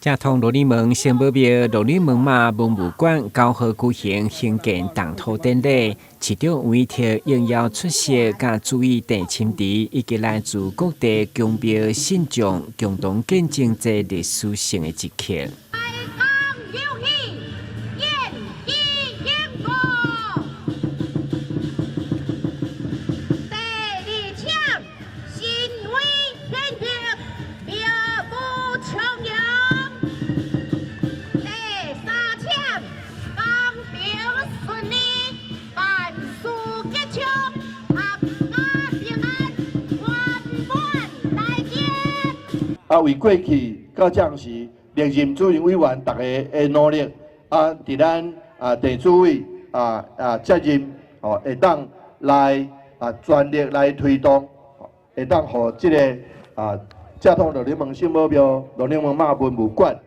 正統鹿耳門聖母廟鹿耳門媽文物館9號舉行興建動土典禮，市長委託應邀出席，佮主委鄭欽池以及來自各地宮廟信眾共同見證這歷史性的一刻。開工有喜，奠基英國。第二請，神威顯赫，廟宇重陽。第三請，工程順利，萬事吉祥，闔家平安，圓滿大吉。啊，為過去到這時，歷任主任委員逐家的努力，啊，佇咱啊鄭主委啊啊責任哦，會當來啊全力來推動，會當予這个啊正統鹿耳門聖母廟、鹿耳門媽文物館，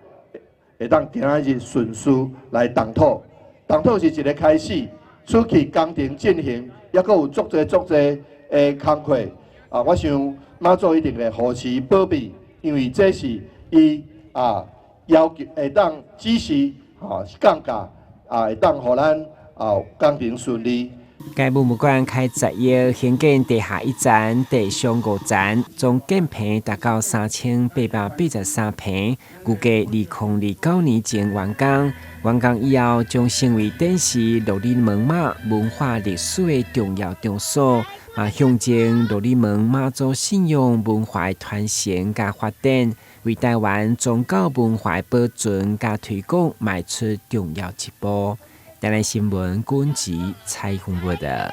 會當今仔日順序來動土。動土是一个開始，此去工程進行，猶閣有足濟足濟的工課。啊，我想媽祖一定會護持保庇，因為這是伊啊要求會當指示，吼降價啊，會當予咱啊工程順利。該文物館開10億興建地下一層、地上五層，總建坪達到3883坪，預計2029年前完工。完工以後，將成為展示鹿耳門媽文化歷史的重要場所，嘛象徵鹿耳門媽祖信仰文化的傳承佮發展，為台灣宗教文化的保存佮推廣邁出重要一步。台南新聞軍籍採訪報道。